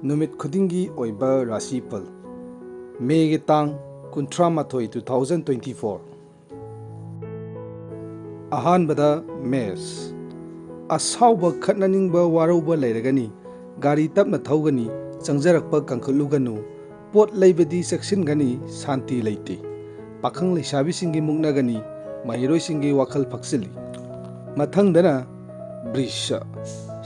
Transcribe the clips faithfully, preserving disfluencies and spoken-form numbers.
ꯅꯨꯃꯤꯠ ꯈꯨꯗꯤꯡꯒꯤ ꯑꯣꯏꯕ ꯔꯥꯁꯤꯐꯜ꯫ ꯃꯦꯒꯤ ꯇꯥꯡ ꯀꯨꯟꯊ꯭ꯔꯥ ꯃꯥꯊꯣꯏ, two thousand twenty four꯫ ꯑꯍꯥꯟꯕꯗ ꯃꯦꯁ꯫ ꯑꯁꯥꯎꯕ, ꯈꯠꯅꯅꯤꯡꯕ, ꯋꯥꯔꯧꯕ ꯂꯩꯔꯒꯅꯤ꯫ ꯒꯥꯔꯤ ꯇꯞꯅ ꯊꯧꯒꯅꯤ꯫ ꯆꯪꯖꯔꯛꯄ ꯀꯟꯈꯠꯂꯨꯒꯅꯨ꯫ ꯄꯣꯠ ꯂꯩꯕꯗꯤ ꯆꯦꯛꯁꯤꯟꯒꯅꯤ꯫ ꯁꯥꯟꯇꯤ ꯂꯩꯇꯦ꯫ ꯄꯥꯈꯪ ꯂꯩꯁꯥꯕꯤꯁꯤꯡꯒꯤ ꯃꯨꯛꯅꯒꯅꯤ꯫ ꯃꯍꯩꯔꯣꯏꯁꯤꯡꯒꯤ ꯋꯥꯈꯜ ꯐꯛꯆꯤꯜꯂꯤ꯫ ꯃꯊꯪꯗꯅ ꯕ꯭ꯔꯤꯁ꯫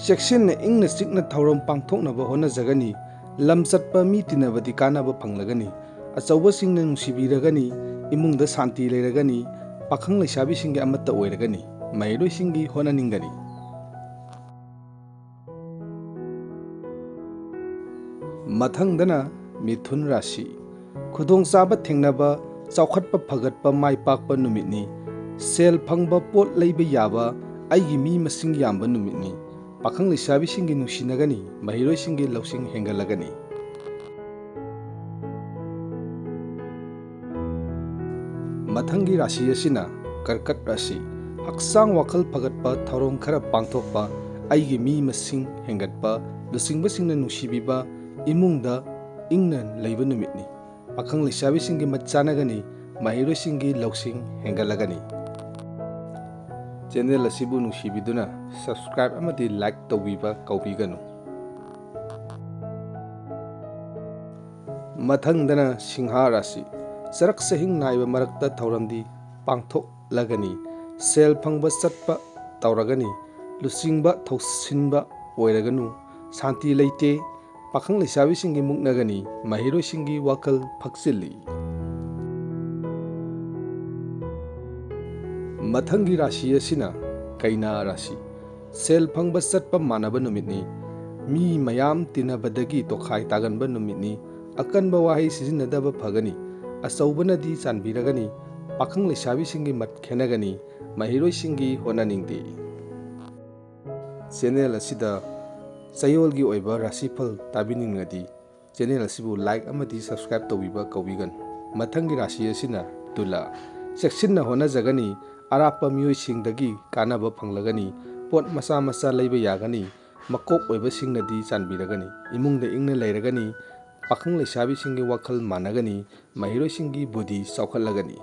ꯆꯦꯛꯁꯤꯟꯅ ꯏꯪꯅ ꯆꯤꯛꯅ ꯊꯧꯔꯝ ꯄꯥꯡꯊꯣꯛꯅꯕ ꯍꯣꯠꯅꯖꯒꯅꯤ꯫ ꯂꯝ ꯆꯠꯄ, ꯃꯤ ꯇꯤꯟꯅꯕꯗꯤ ꯀꯥꯟꯅꯕ ꯐꯪꯂꯒꯅꯤ꯫ ꯑꯆꯧꯕꯁꯤꯡꯅ ꯅꯨꯡꯁꯤꯕꯤꯔꯒꯅꯤ꯫ ꯏꯃꯨꯡꯗ ꯁꯥꯟꯇꯤ ꯂꯩꯔꯒꯅꯤ꯫ ꯄꯥꯈꯪ ꯂꯩꯁꯥꯕꯤꯁꯤꯡꯒꯤ ꯑꯃꯠꯇ ꯑꯣꯏꯔꯒꯅꯤ꯫ ꯃꯍꯩꯔꯣꯏꯁꯤꯡꯒꯤ ꯍꯣꯠꯅꯅꯤꯡꯒꯅꯤ꯫ ꯃꯊꯪꯗꯅ ꯃꯤꯊꯨꯟ ꯔꯥꯁꯤ꯫ ꯈꯨꯗꯣꯡꯆꯥꯕ ꯊꯦꯡꯅꯕ, ꯆꯥꯎꯈꯠꯄ ꯐꯒꯠꯄ, ꯃꯥꯏ ꯄꯥꯛꯄ ꯅꯨꯃꯤꯠꯅꯤ꯫ ꯁꯦꯜ ꯐꯪꯕ, ꯄꯣꯠ ꯂꯩꯕ ꯌꯥꯕ, ꯑꯩꯒꯤ ꯃꯤ ꯃꯁꯤꯡ ꯌꯥꯝꯕ ꯅꯨꯃꯤꯠꯅꯤ꯫ ꯄꯥꯈꯪ ꯂꯩꯁꯥꯕꯤꯁꯤꯡꯒꯤ ꯅꯨꯡꯁꯤꯅꯒꯅꯤ꯫ ꯃꯍꯩꯔꯣꯏꯁꯤꯡꯒꯤ ꯂꯧꯁꯤꯡ ꯍꯦꯟꯒꯠꯂꯒꯅꯤ꯫ ꯃꯊꯪꯒꯤ ꯔꯥꯁꯤ ꯑꯁꯤꯅ ꯀꯔꯀꯠ ꯔꯥꯁꯤ꯫ ꯍꯛꯆꯥꯡ ꯋꯥꯈꯜ ꯐꯒꯠꯄ, ꯊꯧꯔꯝ ꯈꯔ ꯄꯥꯡꯊꯣꯛꯄ, ꯑꯩꯒꯤ ꯃꯤ ꯃꯁꯤꯡ ꯍꯦꯟꯒꯠꯄ, ꯂꯨꯆꯤꯡꯕꯁꯤꯡꯅ ꯅꯨꯡꯁꯤꯕꯤꯕ, ꯏꯃꯨꯡꯗ ꯏꯪꯅ ꯂꯩꯕ ꯅꯨꯃꯤꯠꯅꯤ꯫ ꯄꯥꯈꯪ ꯂꯩꯁꯥꯕꯤꯁꯤꯡꯒꯤ ꯃꯠ ꯆꯥꯟꯅꯒꯅꯤ꯫ ꯃꯍꯩꯔꯣꯏꯁꯤꯡꯒꯤ ꯂꯧꯁꯤꯡ ꯍꯦꯟꯒꯠꯂꯒꯅꯤ꯫ ꯆꯦꯅꯦꯜ ꯑꯁꯤꯕꯨ ꯅꯨꯡꯁꯤꯕꯤꯗꯨꯅ subscribe ꯑꯃꯗꯤ like ꯇꯧꯕꯤꯕ ꯀꯥꯎꯕꯤꯒꯅꯨ꯫ ꯃꯊꯪꯗꯅ ꯁꯤꯡꯍꯥ ꯔꯥꯁꯤ꯫ ꯆꯔꯛ ꯆꯍꯤꯡ ꯅꯥꯏꯕ ꯃꯔꯛꯇ ꯊꯧꯔꯝꯗꯤ ꯄꯥꯡꯊꯣꯛꯂꯒꯅꯤ꯫ ꯁꯦꯜ ꯐꯪꯕ ꯆꯠꯄ ꯇꯧꯔꯒꯅꯤ꯫ ꯂꯨꯆꯤꯡꯕ ꯊꯧꯁꯤꯟꯕ ꯑꯣꯏꯔꯒꯅꯨ꯫ ꯁꯥꯟꯇꯤ ꯂꯩꯇꯦ꯫ ꯄꯥꯈꯪ ꯂꯩꯁꯥꯕꯤꯁꯤꯡꯒꯤ ꯃꯨꯛꯅꯒꯅꯤ꯫ ꯃꯍꯩꯔꯣꯏꯁꯤꯡꯒꯤ ꯋꯥꯈꯜ ꯐꯛꯆꯤꯜꯂꯤ꯫ ꯃꯊꯪꯒꯤ ꯔꯥꯁꯤ ꯑꯁꯤꯅ ꯀꯩꯅꯥ ꯔꯥꯁꯤ꯫ ꯁꯦꯜ ꯐꯪꯕ ꯆꯠꯄ ꯃꯥꯟꯅꯕ ꯅꯨꯃꯤꯠꯅꯤ꯫ ꯃꯤ ꯃꯌꯥꯝ ꯇꯤꯟꯅꯕꯗꯒꯤ ꯇꯣꯈꯥꯏ ꯇꯥꯒꯟꯕ ꯅꯨꯃꯤꯠꯅꯤ꯫ ꯑꯀꯟꯕ ꯋꯥꯍꯩ ꯁꯤꯖꯤꯟꯅꯗꯕ ꯐꯒꯅꯤ꯫ ꯑꯆꯧꯕꯅꯗꯤ ꯆꯥꯟꯕꯤꯔꯒꯅꯤ꯫ ꯄꯥꯈꯪ ꯂꯩꯁꯥꯕꯤꯁꯤꯡꯒꯤ ꯃꯠ ꯈꯦꯟꯅꯒꯅꯤ꯫ ꯃꯍꯩꯔꯣꯏꯁꯤꯡꯒꯤ ꯍꯣꯠꯅꯅꯤꯡꯗꯦ꯫ ꯆꯦꯅꯦꯜ ꯑꯁꯤꯗ ꯆꯌꯣꯜꯒꯤ ꯑꯣꯏꯕ ꯔꯥꯁꯤꯐꯜ ꯇꯥꯕꯤꯅꯤꯡꯂꯗꯤ ꯆꯦꯅꯦꯜ ꯑꯁꯤꯕꯨ like ꯑꯃꯗꯤ subscribe ꯇꯧꯕꯤꯕ ꯀꯧꯕꯤꯒꯅꯨ꯫ ꯃꯊꯪꯒꯤ ꯔꯥꯁꯤ ꯑꯁꯤꯅ ꯇꯨꯂꯥ꯫ ꯆꯦꯛꯁꯤꯟꯅ ꯍꯣꯠꯅꯖꯒꯅꯤ꯫ ꯑꯔꯥꯞꯄ ꯃꯤꯑꯣꯏꯁꯤꯡꯗꯒꯤ ꯀꯥꯟꯅꯕ ꯐꯪꯂꯒꯅꯤ꯫ ꯄꯣꯠ ꯃꯆꯥ ꯃꯆꯥ ꯂꯩꯕ ꯌꯥꯒꯅꯤ꯫ ꯃꯀꯣꯛ ꯑꯣꯏꯕꯁꯤꯡꯅꯗꯤ ꯆꯥꯟꯕꯤꯔꯒꯅꯤ꯫ ꯏꯃꯨꯡꯗ ꯏꯪꯅ ꯂꯩꯔꯒꯅꯤ꯫ ꯄꯥꯈꯪ ꯂꯩꯁꯥꯕꯤꯁꯤꯡꯒꯤ ꯋꯥꯈꯜ ꯃꯥꯟꯅꯒꯅꯤ꯫ ꯃꯍꯩꯔꯣꯏꯁꯤꯡꯒꯤ ꯕꯨꯙꯤ ꯆꯥꯎꯈꯠꯂꯒꯅꯤ꯫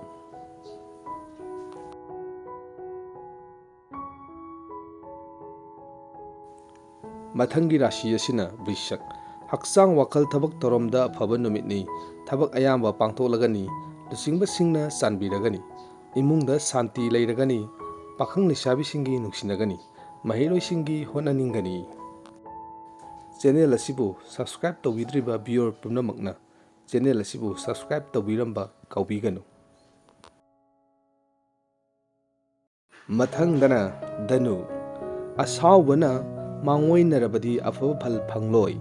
ꯃꯊꯪꯒꯤ ꯔꯥꯁꯤ ꯑꯁꯤꯅ ꯕ꯭ꯔꯤꯁꯛ꯫ ꯍꯛꯆꯥꯡ, ꯋꯥꯈꯜ, ꯊꯕꯛ ꯊꯧꯔꯝꯗ ꯑꯐꯕ ꯅꯨꯃꯤꯠꯅꯤ꯫ ꯊꯕꯛ ꯑꯌꯥꯝꯕ ꯄꯥꯡꯊꯣꯛꯂꯒꯅꯤ꯫ ꯂꯨꯆꯤꯡꯕꯁꯤꯡꯅ ꯆꯥꯟꯕꯤꯔꯒꯅꯤ꯫ ꯏꯃꯨꯡꯗ ꯁꯥꯟꯇꯤ ꯂꯩꯔꯒꯅꯤ꯫ ꯄꯥꯈꯪ ꯂꯩꯁꯥꯕꯤꯁꯤꯡꯒꯤ ꯅꯨꯡꯁꯤꯅꯒꯅꯤ꯫ ꯃꯍꯩꯔꯣꯏꯁꯤꯡꯒꯤ ꯍꯣꯠꯅꯅꯤꯡꯒꯅꯤ꯫ ꯆꯦꯅꯦꯜ ꯑꯁꯤꯕꯨ subscribe ꯇꯧꯕꯤꯗ꯭ꯔꯤꯕ viewer ꯄꯨꯝꯅꯃꯛꯅ ꯆꯦꯅꯦꯜ ꯑꯁꯤꯕꯨ subscribe ꯇꯧꯕꯤꯔꯝꯕ ꯀꯥꯎꯕꯤꯒꯅꯨ꯫ ꯃꯊꯪꯗꯅ ꯙꯅꯨ꯫ ꯑꯁꯥꯎꯕꯅ ꯃꯥꯡꯑꯣꯏꯅꯔꯕꯗꯤ ꯑꯐꯕ ꯐꯜ ꯐꯪꯂꯣꯏ꯫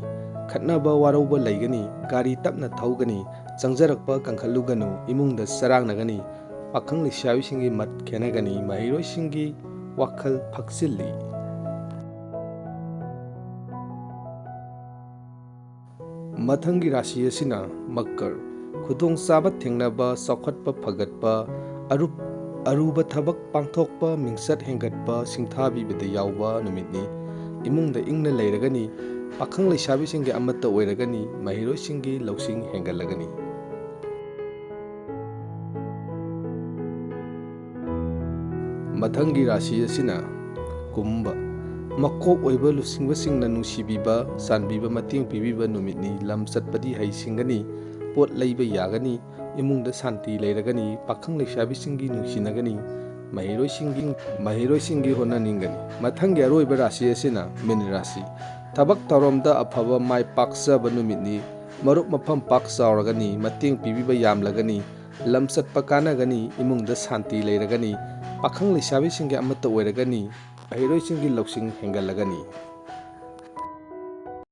ꯈꯠꯅꯕ ꯋꯥꯔꯧꯕ ꯂꯩꯒꯅꯤ꯫ ꯒꯥꯔꯤ ꯇꯞꯅ ꯊꯧꯒꯅꯤ꯫ ꯆꯪꯖꯔꯛꯄ ꯀꯟꯈꯠꯂꯨꯒꯅꯨ꯫ ꯏꯃꯨꯡꯗ ꯆꯔꯥꯡꯅꯒꯅꯤ꯫ ꯄꯥꯈꯪ ꯂꯩꯁꯥꯕꯤꯁꯤꯡꯒꯤ ꯃꯠ ꯈꯦꯟꯅꯒꯅꯤ꯫ ꯃꯍꯩꯔꯣꯏꯁꯤꯡꯒꯤ ꯋꯥꯈꯜ ꯐꯛꯆꯤꯜꯂꯤ꯫ ꯃꯊꯪꯒꯤ ꯔꯥꯁꯤ ꯑꯁꯤꯅ ꯃꯀꯔ꯫ ꯈꯨꯗꯣꯡꯆꯥꯕ ꯊꯦꯡꯅꯕ, ꯆꯥꯎꯈꯠꯄ ꯐꯒꯠꯄ, ꯑꯔꯨꯞ-, ꯑꯔꯨꯕ ꯊꯕꯛ ꯄꯥꯡꯊꯣꯛꯄ, ꯃꯤꯡꯆꯠ ꯍꯦꯟꯒꯠꯄ, ꯁꯤꯡꯊꯥꯕꯤꯕꯗ ꯌꯥꯎꯕ ꯅꯨꯃꯤꯠꯅꯤ꯫ ꯏꯃꯨꯡꯗ ꯏꯪꯅ ꯂꯩꯔꯒꯅꯤ꯫ ꯄꯥꯈꯪ ꯂꯩꯁꯥꯕꯤꯁꯤꯡꯒꯤ ꯑꯃꯠꯇ ꯑꯣꯏꯔꯒꯅꯤ꯫ ꯃꯍꯩꯔꯣꯏꯁꯤꯡꯒꯤ ꯂꯧꯁꯤꯡ ꯍꯦꯟꯒꯠꯂꯒꯅꯤ꯫ ꯃꯊꯪꯒꯤ ꯔꯥꯁꯤ ꯑꯁꯤꯅ ꯀꯨꯝꯚ꯫ ꯃꯀꯣꯛ ꯑꯣꯏꯕ ꯂꯨꯆꯤꯡꯕꯁꯤꯡꯅ ꯅꯨꯡꯁꯤꯕꯤꯕ, ꯆꯥꯟꯕꯤꯕ, ꯃꯇꯦꯡ ꯄꯤꯕꯤꯕ ꯅꯨꯃꯤꯠꯅꯤ꯫ ꯂꯝ ꯆꯠꯄꯗꯤ ꯍꯩꯁꯤꯡꯒꯅꯤ, ꯄꯣꯠ ꯂꯩꯕ ꯌꯥꯒꯅꯤ, ꯏꯃꯨꯡꯗ ꯁꯥꯟꯇꯤ ꯂꯩꯔꯒꯅꯤ, ꯄꯥꯈꯪ ꯂꯩꯁꯥꯕꯤꯁꯤꯡꯒꯤ ꯅꯨꯡꯁꯤꯅꯒꯅꯤ, ꯃꯍꯩꯔꯣꯏꯁꯤꯡꯒꯤ, ꯃꯍꯩꯔꯣꯏꯁꯤꯡꯒꯤ ꯍꯣꯠꯅꯅꯤꯡꯒꯅꯤ꯫ ꯃꯊꯪꯒꯤ ꯑꯔꯣꯏꯕ ꯔꯥꯁꯤ ꯑꯁꯤꯅ ꯃꯤꯟ ꯔꯥꯁꯤ꯫ ꯊꯕꯛ ꯊꯧꯔꯝꯗ ꯑꯐꯕ ꯃꯥꯏ ꯄꯥꯛꯆꯕ ꯅꯨꯃꯤꯠꯅꯤ꯫ ꯃꯔꯨꯞ ꯃꯄꯥꯡ ꯄꯥꯛ ꯆꯥꯎꯔꯒꯅꯤ, ꯃꯇꯦꯡ ꯄꯤꯕꯤꯕ ꯌꯥꯝꯂꯒꯅꯤ, ꯂꯝ ꯆꯠꯄ ꯀꯥꯟꯅꯒꯅꯤ, ꯏꯃꯨꯡꯗ ꯁꯥꯟꯇꯤ ꯂꯩꯔꯒꯅꯤ, ꯄꯥꯈꯪ ꯂꯩꯁꯥꯕꯤꯁꯤꯡꯒꯤ ꯑꯃꯠꯇ ꯑꯣꯏꯔꯒꯅꯤ, ꯃꯍꯩꯔꯣꯏꯁꯤꯡꯒꯤ ꯂꯧꯁꯤꯡ ꯍꯦꯟꯒꯠꯂꯒꯅꯤ꯫